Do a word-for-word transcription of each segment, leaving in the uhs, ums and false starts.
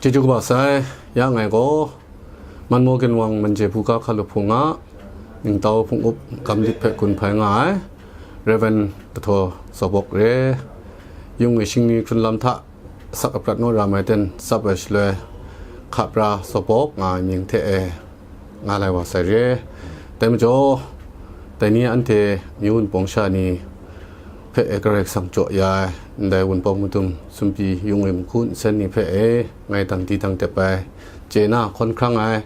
Chyeju kaba sai, ya ngai gaw, Manmaw Ginwang Manje Buga Hkalup Hpung a ningtau hpung up gam lit hpe gun hpai nga ai, Rev. Kahtaw Zawbawk re. Yung e shingni hkrunlam hta asak aprat naw ra mai ten tsap ai shaloi, Hkapra Zawbawk nga ai mying hte e nga lai wa sai re. Dai majaw, dai ni anhte myu wunpawng sha ni hpe e Karai Kasang jaw ya ai, ndai wunpawng madum sumpyi yung e mahku nsen ni hpe e ngai dang di dang dep ai, chye na hkawn hkrang ai,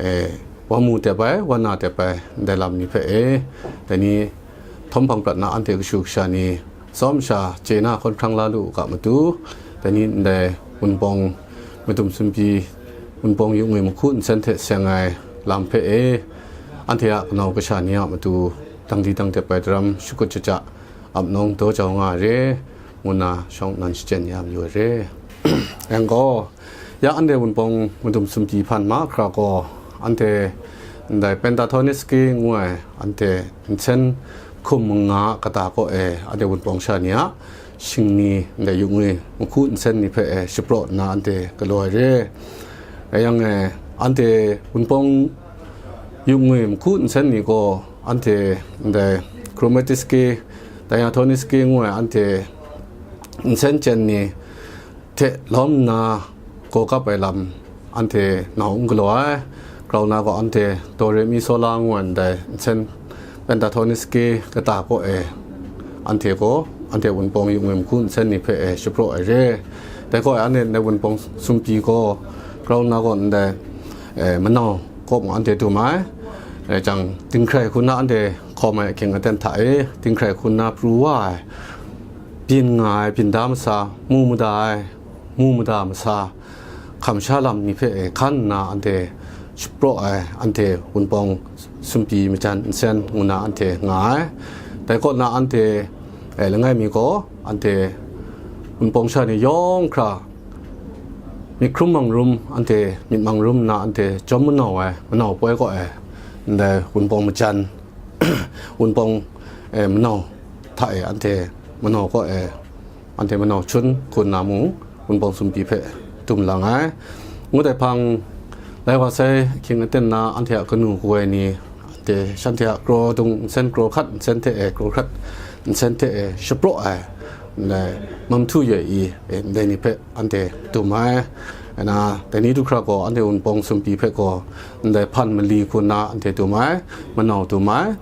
e, wa mu dep ai, wa na dep ai, ndai lam ni hpe e, dai ni htawm hpang prat na anhte kashu kasha ni, tsawm sha chye na hkawn hkrang la lu u ga matu, dai ni ndai wunpawng madum sumpyi, wunpawng yung e mahku nsen hte seng ai lam hpe e, anhte a kanau kasha ni a matu, dang di dang dep ai daram shakut shaja ap nawng daw jau nga ai re, ngu nna shawng nnan shachyen ya mayu ai re. Yang gaw, ya anhte wunpawng madum sumpyi hpan mahkra gaw, anhte ndai Pentatonixke ngu ai, anhte nsen hkum manga a kata kaw e, anhte wunpawng sha ni a shingni ndai yung e mahku nsen ni hpe e shapraw nna anhte galaw ai re. Rai yang e, anhte wunpawng yung e mahku nsen ni gaw, anhte ndai Chromatixke, Diatoniske ngu ai anhte nsen chyen ni hte lawm nna gaw kap ai lam anhte nau n galaw ai. Grau na gaw anhte do re mi so la ngu ai ndai nsen Pentatonixke kata kaw e, anhte gaw anhte wunpawng yung e mahku nsen ni hpe e shapraw ai re. Dai kaw e anhte ndai wunpawng sumpyi gaw grau na gaw ndai, e, manau kaw mung anhte dum ai. Rai jang, dinghkrai hku nna anhte hkawm ai ahkying aten hta e, dinghkrai hku nna pru wa ai, byin nga ai, byin da masa, mu mada ai, mu mada masa, hkam sha lam ni hpe e hkan nna anhte shapraw ai, anhte wunpawng sumpyi majan nsen ngu na anhte nga ai. Dai kaw na anhte, e, langai mi gaw, anhte wunpawng sha ni yawng hkra myit hkrum mang rum, anhte myit mang rum nna anhte jawm manau ai, manau poi kaw e, ndai wunpawng majan, wunpawng, e, manau hta e anhte manau kaw e, anhte manau chun hku nna mung wunpawng sumpyi hpe dum lang ai. Ngut ai hpang, lai wa sai ahkying aten na anhte a kanu kaw ai ni, anhte shanhte a kraw dung nsen, kraw hkat nsen hte e, kraw hkat nsen hte e shapraw ai, ndai Mamhtu Yoi I, e, ndai ni hpe anhte dum ai. Nna, dai ni du hkra gaw anhte wunpawng sumpyi hpe gaw ndai hpan mali hku nna anhte dum ai, manau dum ai,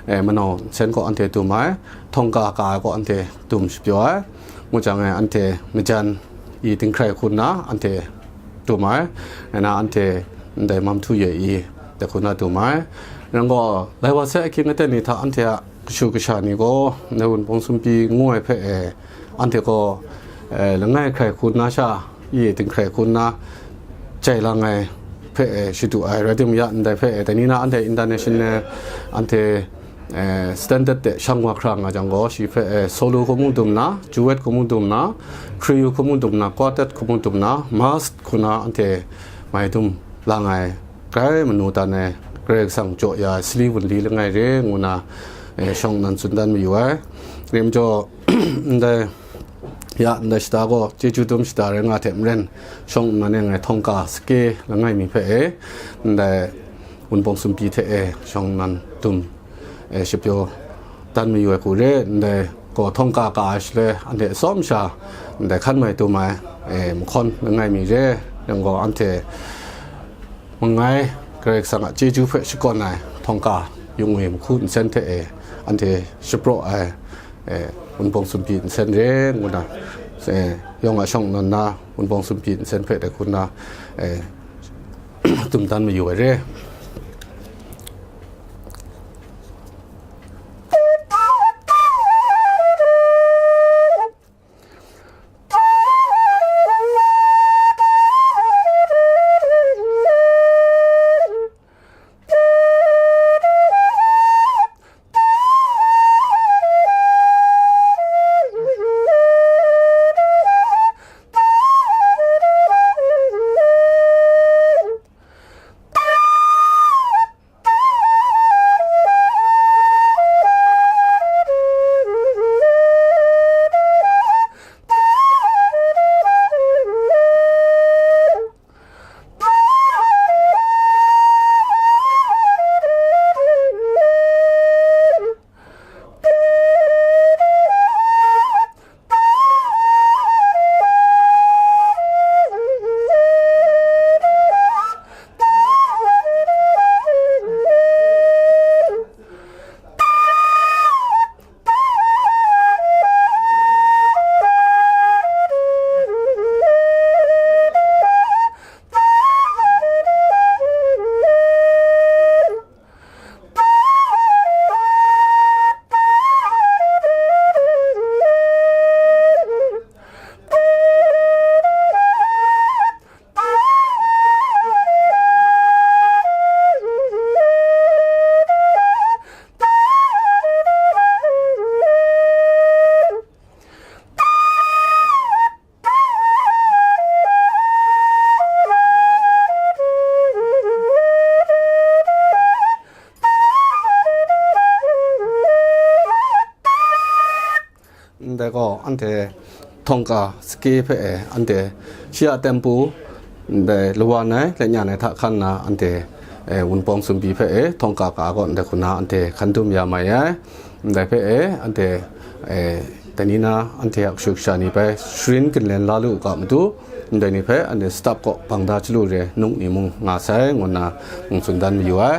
e, manau nsen gaw anhte dum ai, htawng ka ka ai gaw anhte dum shapyaw ai. Ngu jang e, anhte majan I dinghkrai hku nna anhte dum ai, nna anhte ndai Mamhtu Yoi I dai hku nna dum ai. Rai gaw, lai wa sai ahkying aten ni hta anhte a kashu kasha ni gaw, ndai wunpawng sumpyi ngu ai hpe e, anhte gaw, e, langai hkrai hku nna sha, I dinghkrai hku nna jai lang ai hpe e shadu ai, rai timung ya ndai hpe e, dai ni na anhte international, anhte, e, standard de shang wa hkra nga jang gaw, shi hpe e solo hku mung dum na, duet hku mung dum na, trio hku mung dum na, quartet hku mung dum na, mass hku nna anhte mai dum lang ai, grai manu dan ai, Karai Kasang jaw ya ai sali wunli langai re ngu na, e, shawng nnan tsun dan mayu ai. Rim jaw, ndai, ya, ndai shata gaw chyeju dum shata rai nga hte maren, shawng nnan e ngai htawng ka sake langai mi hpe e, ndai wunpawng sumpyi hte e shawng nnan dum, e, shapyaw dan mayu ai hku re, ndai gaw htawng ka ka ai shaloi, anhte atsawm sha, ndai hkan mai dum ai, e, mahkawn langai mi re, yang gaw anhte mangai Karai Kasang a chyeju hpe shakawn ai htawng ka yung e mahku nsen hte e, anhte shapraw ai, e, wunpawng sumpyi nsen re ngu na, e, yawng a shawng nnan na wunpawng sumpyi nsen hpe dai hku nna, e, dum dan mayu ai re. Ndai gaw anhte Thawngka sake hpe e, anhte shi a tempu, ndai lawan ai, lanyan ai hta hkan na anhte, e, Wunpawng Sumbi hpe e, Thawngka ka kaw ndai hku na anhte hkan dum ya mai ai. Ndai hpe e, anhte, e, dai ni na anhte a kashu kasha ni bai sharin ginlen la lu u ga matu, ndai ni hpe anhte stap kaw bang da chyalu re nung ni mung nga sai, ngu nna mung tsun dan mayu ai.